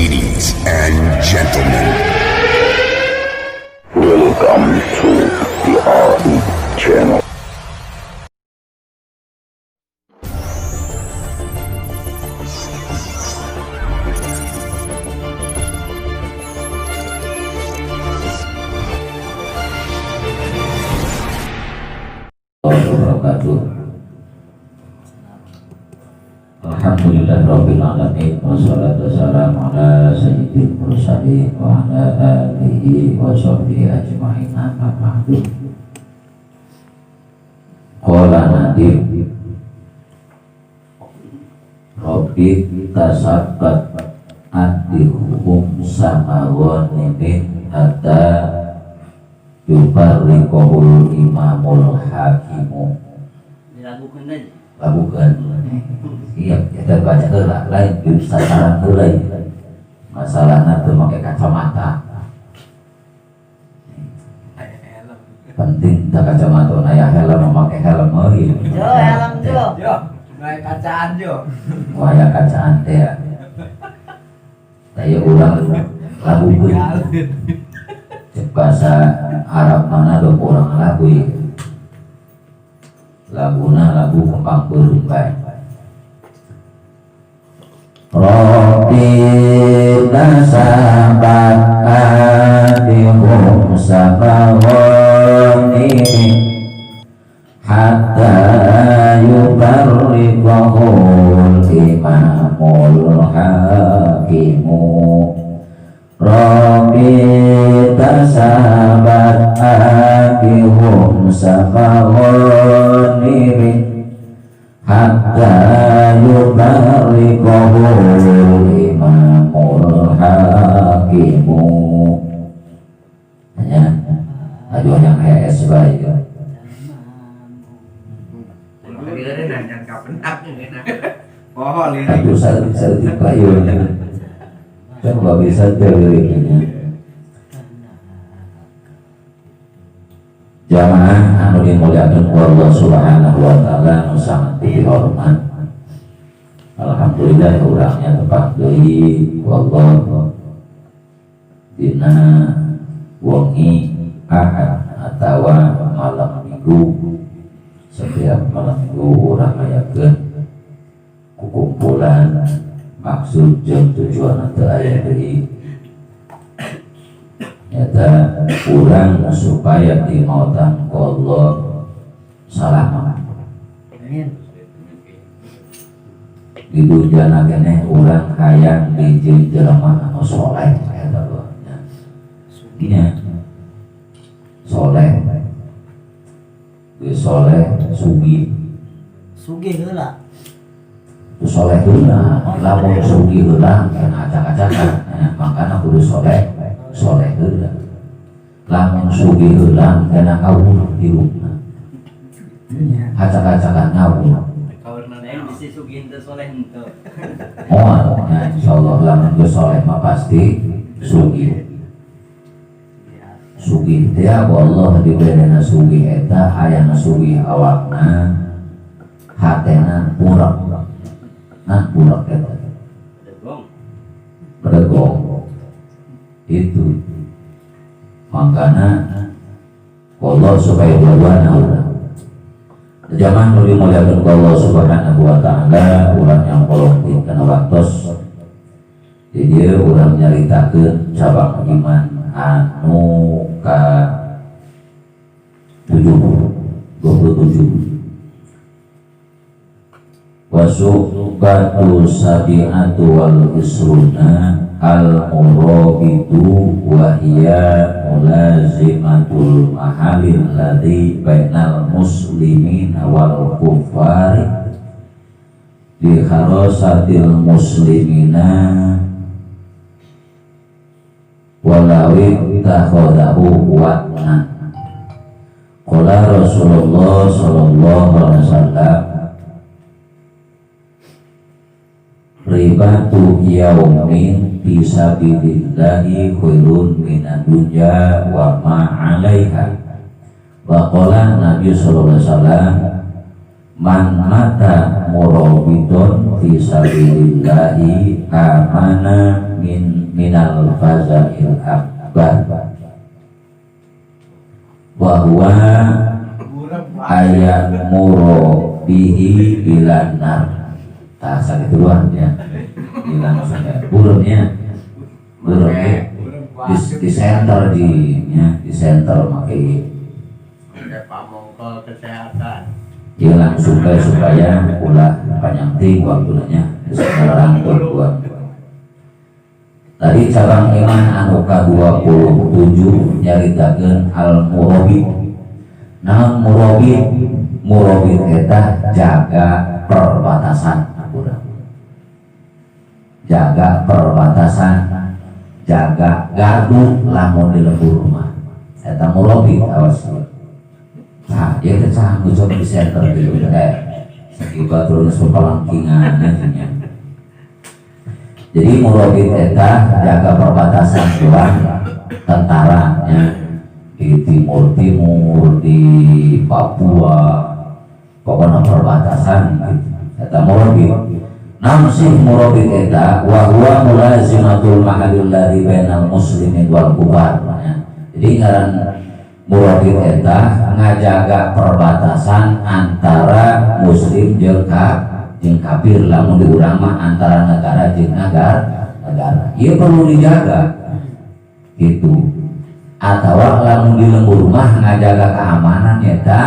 Ladies and gentlemen, Welcome to the RE channel. Wabarakatuh. Alhamdulillah rabbil alamin, wassalatu wassalamu ala sayyidil mursalin wa ala alihi wa sahbihi ajma'in, amma ba'du. Qala Nadim, Rabbi tasabbat adihum sama ghanimin hatta yufarriqahul imamul hakimu. Dilakukan aja. Lakukan, iya, kita baca heula, lain di sasaran heula ieu. Masalahna teu make kacamata, penting tak kacamata, aya helm, make helm euy. Jo, helm Jo. Jo, naik kacaan Jo. Waya kacaan teh ya. Daya urang lagukeun cek bahasa Arab mana dong urang lagu ieu. Laguna lagu kembang beureum bae. Rabbi tasabat adihum sabawani hatta yufarriqahul imamul hakimu. Rabbi tasabat adihum sabawani hatta yufarriqahul imamul hakimu. Hanya aduh yang HS bae. Oh, lirik. Aduh, saeutik payu. Coba bisa teh liriknya. Jamaah anu dimuliakan ku Allah Subhanahu wa taala, nu sangat dihormat. Alhamdulillah urangnya tepat deui ku Allah dina wengi Ahad atawa malam Minggu. Setiap malam Minggu urang ngayakeun kukumpulan, maksud jeung tujuan teu aya deui, nyata urang supaya dimautan ku Allah salamat. Amin. Di dunia keneh urang hayang dijieun jelema anu soleh, eta lho nya. Nya soleh. Geus soleh sugih. Sugih heula. Ku soleh heula, lamun sugih heula kan acak-acakan. Nah, makana kudu soleh, soleh heula. Lamun sugih heula kana ngawur hirupna. Acak-acakan ngawur. Lain bisi sugih henteu soleh henteu. Moal, nah, insyaallah lamun geus soleh mah pasti sugih. Sugih teh ku Allah diberena sugih eta hayang sugih awakna hatena purek. Nah, purek eta. Bedegong. Bedegong. Itu. Makanya Allah supaya dua-duanya urang. Zaman nu dimuliakan ku Allah Subhanahu wa taala, urang yang kolong kana waktos. Di dieu urang nyaritakeun cabang iman anu ka 7 27. Wasu'batu sabi'atu wal isruna al murabitu wa hiya mulazimatul mahalil ladzi bainal muslimina wal kuffari di harasatil muslimina walawi takhadahu watna. Qala Rasulullah sallallahu alaihi wasallam, ribatu yaumin fi sabilillahi khairun minad dunya wa ma 'alaiha. Wa qala Nabi sallallahu alaihi wasallam, Man mata murabiton fi sabilillahi amana minal fazail akbar wa huwa ayan murabihi ilan nar. Tah sakitu ya. Ilang sampai burungnya. Burungnya di center di ya, di center make pamongkol kesehatan. Dia langsung supaya ulah panjang ting waktunya sekarang buat. Tadi cabang iman anu ka-27 nyaritakeun al-murabit. Naon murabit? Murabit eta jaga perbatasan urang. Jaga perbatasan, jaga gardu lamun di lembur rumah. Eta murabit awas. Nah, dia teh cah nu coba di center gitu teh. Sakibat turun supalangkingan nya. Jadi murabit eta jaga perbatasan doang tentara nya di Timur Timur, di Papua, pokoknya perbatasan gitu. Eta murabit. Namun sih murabit eta wa huwa mulazimatul mahallil ladzi bainal muslimin wal kufar. Jadi ngaran murabit eta ngajaga perbatasan antara muslim jeung kafir, lamun di urang mah antara negara jeung negara. Ieu perlu dijaga gitu. Atawa lamun di lembur mah ngajaga keamanan eta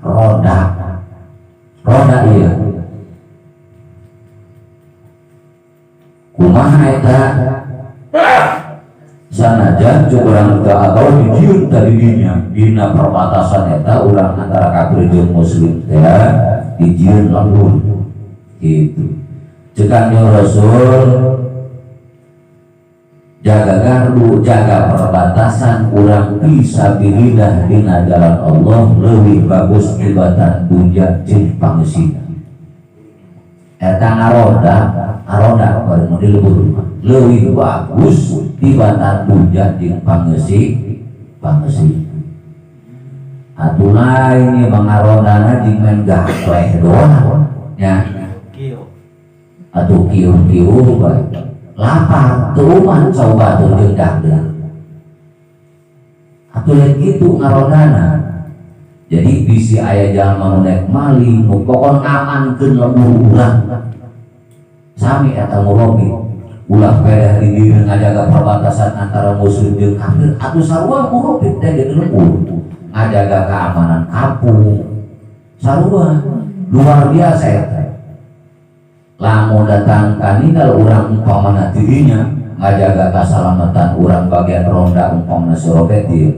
roda. Roda ieu. Kumaha eta? Sanajan urang teu atau dijieun tadi dinya dina perbatasan eta urang antara kafir jeung muslim teh dijieun lembur gitu. Ceuk Kanjeng Rasul jaga gardu, jaga perbatasan urang fisabilillah dina jalan Allah leuwih bagus tibatan dunya jeung pangeusina. Eta ngaroda, ngaroda bari mun di lembur leuwih bagus tibatan dunya jeung pangeusi. Atuh lain ieu mah ngarodana jeung main gapleh doang nya. Atuh kieu-kieu bae. Lapar teu uman coba batur jeung dangdeur. Atuh lain kitu ngarodana. Jadi bisi aya jalma nu nek maling nu pokon ngamankeun lembur urang. Sami eta murabit. Ulah pedah di diri ngajaga perbatasan antara muslim jeung kafir atuh sarua murabit teh di lembur. Ngajaga keamanan kampung. Sarua luar biasa eta. Lamun datang kaninggal urang umpamana dirinya ngajaga keselamatan urang bagian ronda umpamana si Robet ieu.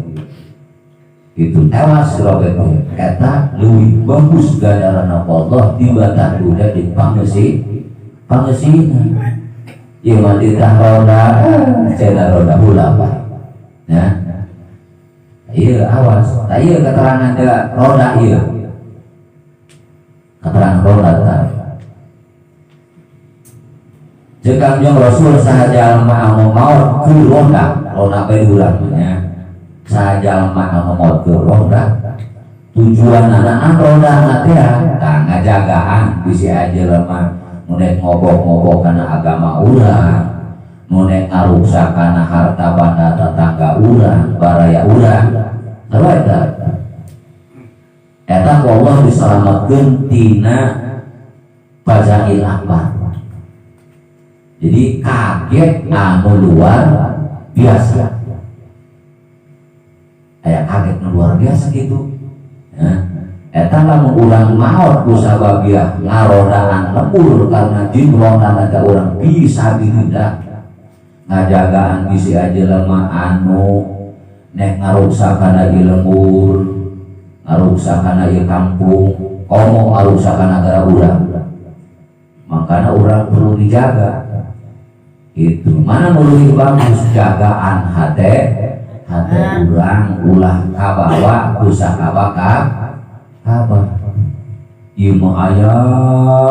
Itu tewas si Robet ieu. Eta leuwih bagus ganjaran Allah tibatan dunya jeung pangeusi pangeusina. Ieu mah titah ronda, cenah ronda heula bae. Ya. Ieu awas, tah ieu keterangan teh ronda ieu. Keterangan ronda tah. Ceuk Kanjeng Rasul saha jalma anu maot ku ronda, ronda bae urang nya. Saha jalma anu maot ku ronda, tujuanana ronda teh tah ngajagaan bisi aya jelema nu nek ngobok-ngobok kana agama urang, nu nek ngaruksak kana harta banda tetangga urang, baraya urang. Sarua eta. Eta ku Allah disalametkeun tina fazail akbar. Jadi kaget anu luar biasa. Aya kaget anu luar biasa gitu. Ya. Eta lamun urang maot ku sababiah ngarodaan lembur karena jin rondana teh urang bisa dirindah. Ngajagaan bisi aja lemah anu nek ngaruksak kana ieu lembur, ngaruksak kana ieu kampung, komo ngaruksak kana negara urang. Makana urang perlu dijaga. Itu mana nu leuwih bagus jagaan hate hate urang ulah kabawa ku sakaba kaba. Ieu mah aya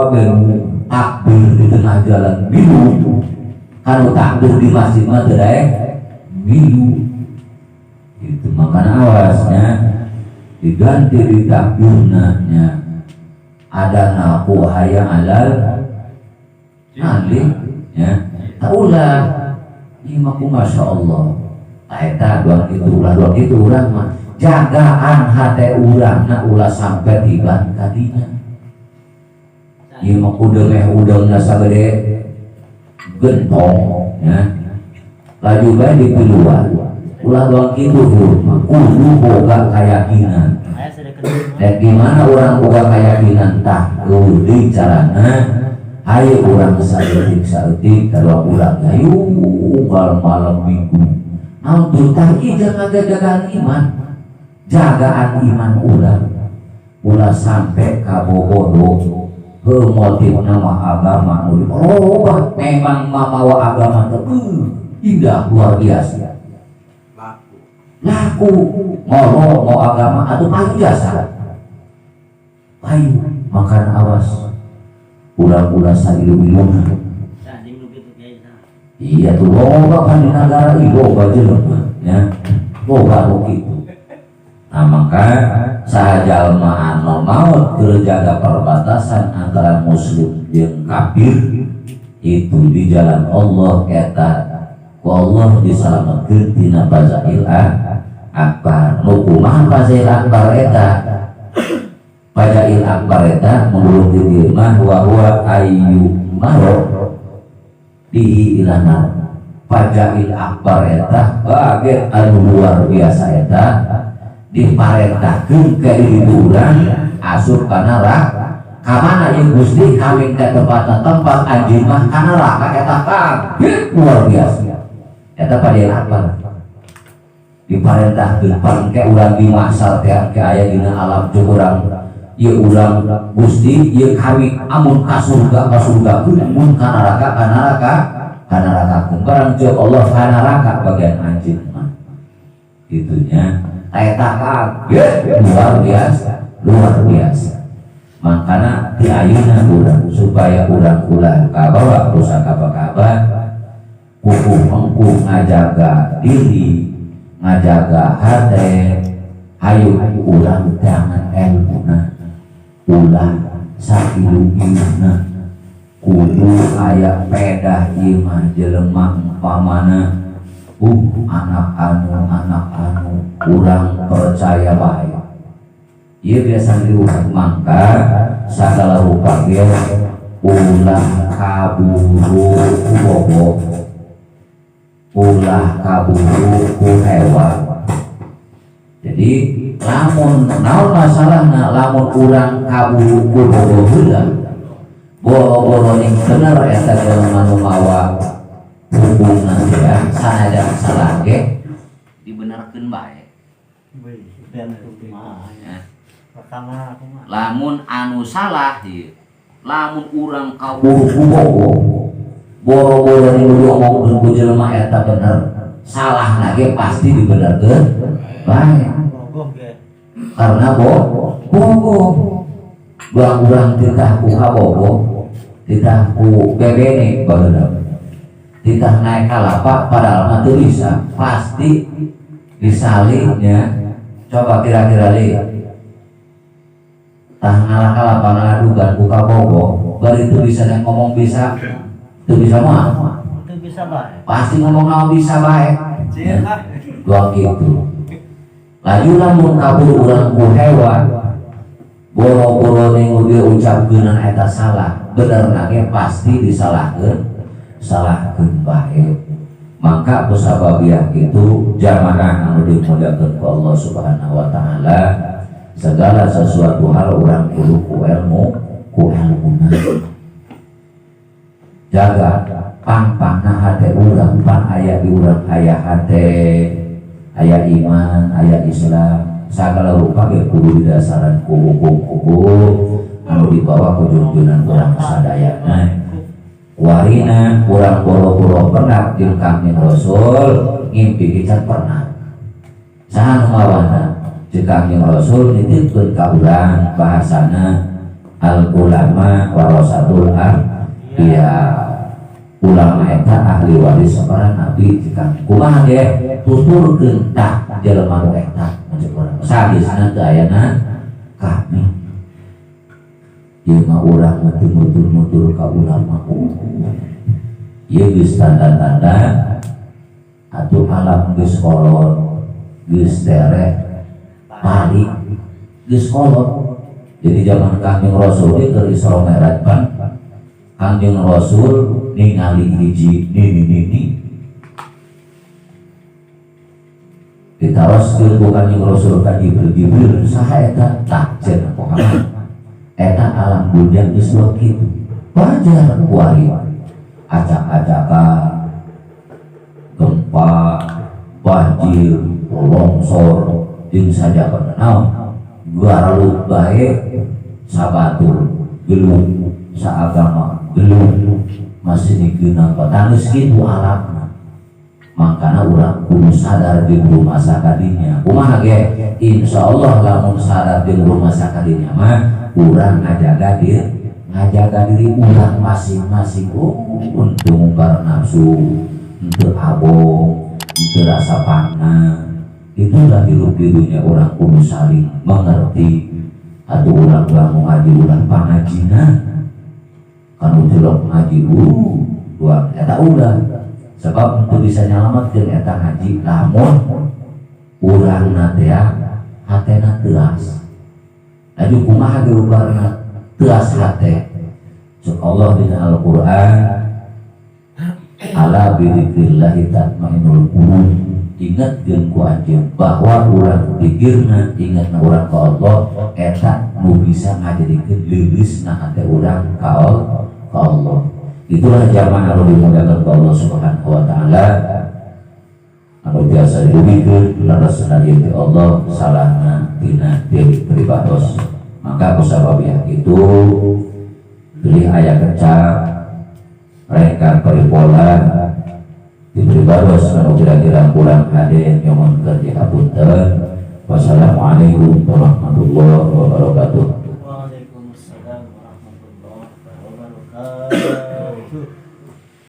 bae takbir di tengah jalan milu. Kanu takbir di masjid mah teu daek milu. Itu makana awasnya diganti di takbirna nya. Ada ngaku hayya alal ahli ya taulah ieu mah masya Allah. Eta doang itu ulah doang itu urang mah jagaan hate urang na ulah sampai tiban kadinya. Ieu mah kudu meh udeungna sagede gentong ya laju bae di luar ulah doang kitu mah kudu boga keyakinan. Aya sedekah. Dan gimana orang boga keyakinan tah eueuh deui carana. Hayu urang saeutik saeutik kalau urang hayu unggal malam minggu naon tuh tah ieu jangan jagaan iman, jagaan iman urang ulah sampai kabobodo. Heuh, motifna mah agama nu oh memang mamawa agama teh indah luar biasa. Laku. Laku ngolo mau agama atau payu jasa payu makan awas ulah-ulah sailu-iluna. Sanding nu kitu kiai sa. Iya tuh loba kan di negara ieu loba jelema ya loba nu kitu. Nah, maka sajalma anu maut terjaga perbatasan antara muslim jeung kafir itu di jalan Allah eta ku Allah disalametkeun tina fazail akbar. Nu kumaha fazail akbar eta? Fazail akbar eta menurut di dieu mah wa huwa ayyu maro bihi ila nar. Fazail akbar eta kaget anu luar biasa eta diparentahkeun ka diri urang asup ka neraka. Ka mana ieu Gusti kami ke tempatna tempat anjeun mah ka neraka eta kaget luar biasa eta fazail akbar diparentahkeun pangke urang di mahsyar teh ke aya dina alam jeung urang ieu urang Gusti ieu kami amun ka surga mun ka neraka ka neraka ka neraka barang ceuk Allah ka neraka bagian anjeun mah itunya eta kaget luar biasa luar biasa. Makana di ayeuna urang supaya urang ulah kabawa dosa kaba-kaba kuku engku ngajaga diri ngajaga hate hayu urang jangan ilmuna ulah sakilu-iluna kudu aya pedah ieu mah jelema umpamana anak anu urang percaya bae ieu biasa diurang mangka sagala rupa ge ulah kaburu ku bobo ulah kaburu ku hewa. Jadi lamun naon masalahna lamun urang kaburu ku bobo heula boro-boro ning bener eta jelema nu mawa hukumna teh ya sanajan salah ge dibenerkeun bae. Wih, ben kumaha ya. Pertama kumaha. Lamun anu salah ieu lamun urang kaburu ku bobo boro-boro ning diomongkeun ku jelema eta bener salah ge pasti dibenerkeun bae. Bogoh ge. Karena bogo urang urang titah ku kabogo titah ku bebene baheula titah naik kalapa padahal mah teu bisa pasti disalingnya. Coba kira-kira li tah ngalah kalapa ngaladugan ku kabogo bari itu bisa yang ngomong bisa teu bisa mah. Teu bisa bae. Pasti ngomong naon bisa bae. Cieun lah. Doang gitu laju lamun kabur urang ku hewan boro-boro ning dia ucapkeun eta salah bener ge pasti disalahkeun salahkeun bae. Maka kusababiah itu jamaah anu dimuliakeun ku Allah Subhanahu wa taala segala sesuatu hal urang kudu ku ilmu ku ilmuna jaga pang-pangna hate urang pan aya di urang aya hate aya iman aya Islam sagala rupa ge kudu didasaran ku hukum-hukum anu dibawa ku junjunan urang sadayana. Warina urang boro-boro pernah jeung Kangjeng Rasul ngimpi can pernah saha nu mawana jeung Kangjeng Rasul nitipkeun ka urang bahasana al ulama warasatul anbiya ulama eta ahli waris seorang nabi jika kumaha ge tuturkeun tah jelema nu eta maksud urang sadisna teu ayana kami. Ieu mah urang mah teu nutur-nutur ka ulama. Ieu geus tanda-tanda atuh alam geus kolot, geus tereh balik, geus kolot. Jadi zaman Kangjeng Rasul ge keur Isra Mi'raj pan Kangjeng Rasul ningali hiji nini-nini ditaroskeun ku Kangjeng Rasul ka Jibril, Jibril saha eta? Tah cenah Muhammad eta alam dunia geus kitu wajar kuari acak-acakan gempa banjir longsor jeung sajabana naon garalut bae sabatur geluh saagama geluh masih dikeunang tangis kitu alamna. Makana urang kudu sadar jeung rumasa kadinya kumaha ge insyaallah lamun sadar jeung rumasa kadinya mah urang ngajaga diri urang masing-masing. Oh, untuk mungkar nafsu untuk abong untuk rasa panah itulah hirup di dunia. Orang kudu saling mengerti atau orang ulah ngaji ulah pangajina kan udah ngaji dua eta ulah sebab untuk bisa nyelamatkeun eta ngaji lamun urang teh hatena teuas. Aju kumaha ge ubarna teuas hate? Cek Allah dina Al-Qur'an, ala bidzikrillahi tatmainnul qulub. Ingatkeun ku anjeun bahwa urang pikirna ingatna urang ka Allah eta nu bisa ngajadikeun leuleusna hate urang ka Allah. Itulah jamaah anu dimuliakan ku Allah Subhanahu wa taala, anu biasa dilebihkeun leresna ieu ti Allah, salahna tina diri pribados. Maka kusabab itu pilih aya kecap mereka peripola di pribados anu kira-kira kurang hade nyuhunkeun dihapunten. Wassalamualaikum warahmatullahi wabarakatuh. Waalaikumsalam warahmatullahi wabarakatuh.